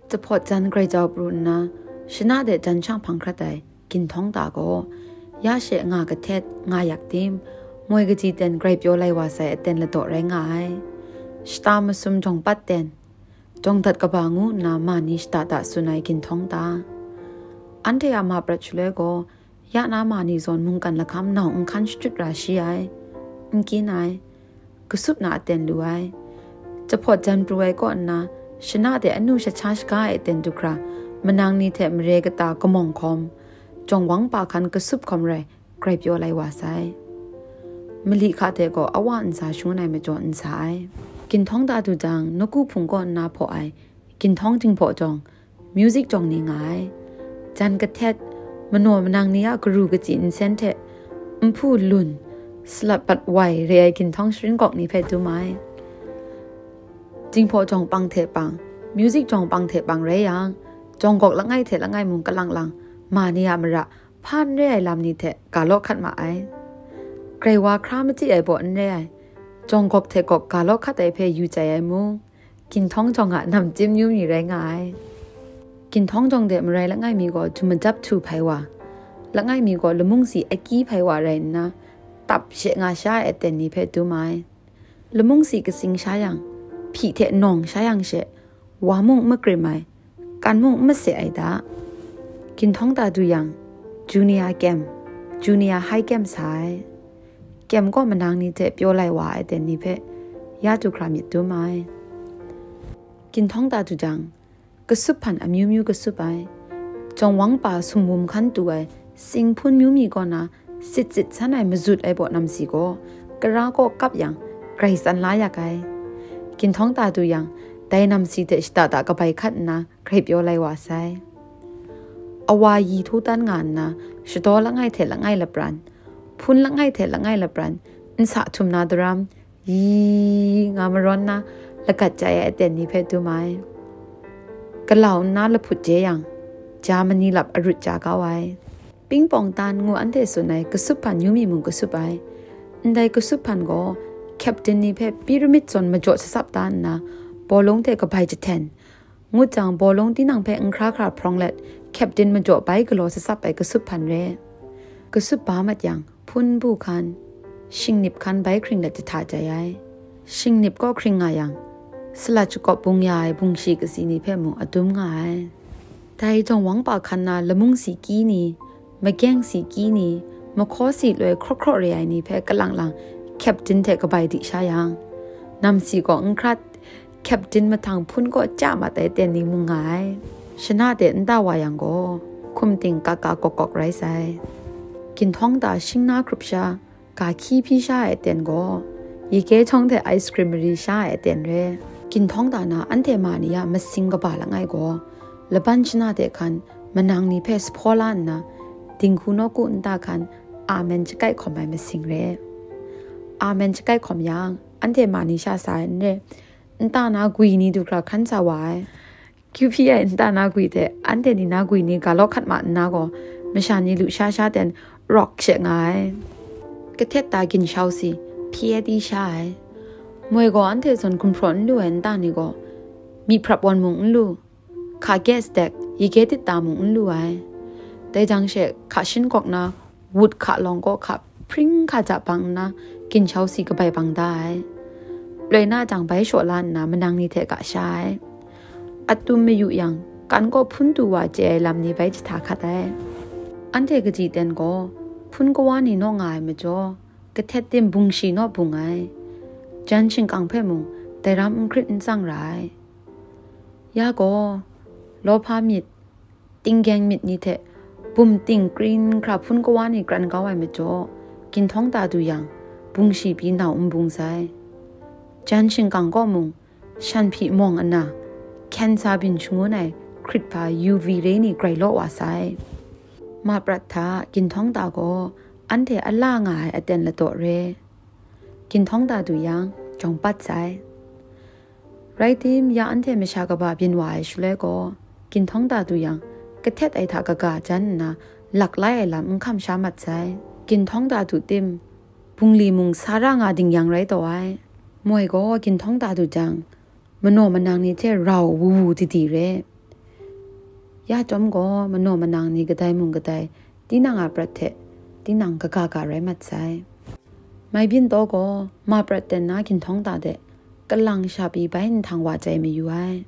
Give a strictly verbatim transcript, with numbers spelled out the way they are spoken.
Jahpawt jan grai jau pru nna, shana de jan shang hpang hkrat ai ginhtawng ta gaw, ya she nga kahtet, nga yak tim, moi kaji ten grai pyaw lai wa sai aten ladaw rai nga ai. Shata masum jawng pat ten, jawng dat kaba ngu nna ma ni shata ta tsun ai ginhtawng ta. Anhte a ma prat shaloi gaw, ya na ma ni zawn mungkan lahkam nau n hkan shachyut ra shi ai, n kyin ai, kasup na aten lu ai. Jahpawt jan pru ai kaw nna, shana de anu shacha shaga ai aten du hkra, manang ni hte mare kata kamawng hkawm, jawng wang pa hkan kasup hkawm rai, grai pyaw lai wa sai. Mali hka hte gaw awa ntsa shangun ai majaw n sa ai. Ginhtawng ta du jang, nawku hpung kaw nna hpaw ai, ginhtawng jinghpaw jawng, music jawng ni nga ai. Jan kahtet, manaw manang ni a karu katsi nsen hte, nhpu lun, salat bat wai re ai ginhtawng sharin gawk ni hpe dum ai. Jinghpaw jawng pang hte pang, music jawng pang hte pang rai yang, jawng gawk langai hte langai mung kalang lang, ma ni a mara, hpa n re ai lam ni hte ga law hkat ma ai. Grai wa hkra machyi ai baw n re ai, jawng gawk hte gawk ga law hkat ai hpe yu chye ai mung, ginhtawng jawng a namchyim yu mi rai nga ai. Ginhtawng jawng de marai langai mi gaw jum majap htu hpai wa, langai mi gaw lamung si akyi hpai wa rai nna, tap she nga sha ai aten ni hpe dum ai. Lamung si katsing sha yang, hpyi hte nawng sha yang she, wa mung n makrim ai, kan mung n mase ai da. Ginhtawng ta du yang, junior kem, junior high kem sa ai. Kem kaw manang ni hte pyaw lai wa ai aten ni hpe, ya du hkra myit dum ai. Ginhtawng ta du jang, kasup hpan amyu myu kasup ai, jawng wang pa sumwum hkan tu ai, sing hpun myu mi kaw na, sit sit san ai mazut ai baw namsi gaw, kara kaw kap yang, grai tsan la yak ai. Ginhtawng ta du yang, dai namsi hte shada da kabai hkat nna, grai pyaw lai wa sai. Awa yi htu tan nga nna, shadaw langai hte langai lapran, hpun langai hte langai lapran, nsa htum na daram, yi nga marawn na, lagat chye ai aten ni hpe dum ai. Galau nna lahput je yang, ja mani lap arut ja kau ai. Pingpawng tan ngu anhte tsun ai kasup hpan yu mi mung kasup ai. Ndai kasup hpan gaw, captain ni hpe pyramid zawn majaw sasap da nna, bawlung hte kabai jahten, ngut jang, bawlung tinang hpe n hkra hkra hprawng let, captain majaw bai galaw sasap ai kasup hpan re. Kasup ba mat yang, hpun bu hkan, shingnip hkan bai hkring let jahta jai ai. Shingnip kaw hkring nga yang, salat shakawp bung ya ai bungshi katsi ni hpe mung adum nga ai. Dai jawng wang pa hkan na lamung si kyi ni, mageng si kyi ni, mahkaw si loi hkraw hkraw re ai ni hpe kalang lang captain hte kabai di sha yang, namsi kaw n hkrat, captain mahtang hpun kaw chya mat ai ten ni mung nga ai. Shana de nta wa yang gaw, hkum ting kaka kawk kawk rai sai. Ginhtawng ta shing na hkrup sha, ga hkyi hpyi sha ai aten gaw, yike chyawng hte ice cream mari sha ai aten re. Ginhtawng ta na anhte ma ni a masing kaba langai gaw, laban shana de hkan manang ni hpe sahpaw la nna, dinghku nawku nta hkan amen shakai hkawm ai masing re. Amen shakai hkawm yang, anhte ma ni sha sa ai n re, nta na gwi ni du hkra hkan sa wa ai. Kyu hpyi ai nta na gwi hte anhte ni na gwi ni ga law hkat ma nna gaw, masha ni lu sha sha ten rawk she nga ai. Kahtet ta ginshau si, hpye di sha ai. Moi gaw anhte zawn gumhpraw n lu ai nta ni gaw, myi hprap wan mung n lu, hka gas dek, yike tit ta mung n lu ai. Dai jang she, hka shin gawk na, wut hka lawng kaw hka hpring hka ja bang nna, ginshau si kabai bang da ai. Loi na jang bai shaw la nna, manang ni hte ga sha ai. Atum mayu yang, kan kaw hpun tu wa chye ai lam ni bai jahta hkat ai. Anhte kaji ten gaw, hpun kawa ni naw nga ai majaw, kahtet tim bungshi naw bung ai. Jan shingkang hpe mung, dai ram n hkrit n tsang ra ai. Ya gaw, lawhpa myit, tinggyeng myit ni hte bum ting krin hkra hpun kawa ni kran kau ai majaw, ginhtawng ta du yang, bungshi pyi nau n bung sai. Jan shingkang kaw mung, shan hpyi mawng ana, cancer byin shangun ai hkrit hpa U V ray ni grai law wa sai. Ma prat hta ginhtawng ta gaw, anhte a la nga ai aten ladaw re. Ginhtawng ta du yang, jawng pat sai. Rai tim, ya anhte masha kaba byin wa ai shaloi gaw, ginhtawng ta du yang, kahtet ai hta kaga jan nna, lak lai ai lam n hkam sha mat sai. Ginhtawng ta du tim, bungli mung sa ra nga ding yang rai taw ai. Moi gaw ginhtawng ta du jang, manaw manang ni hte rau wu wu di di re. Ya chyawm gaw, manaw manang ni kadai mung kadai, tinang a prat hte tinang kaga ga rai mat sai. Mai byin taw gaw, ma prat ten na ginhtawng ta de, kalang sha pyi bai nhtang wa chyai mayu ai.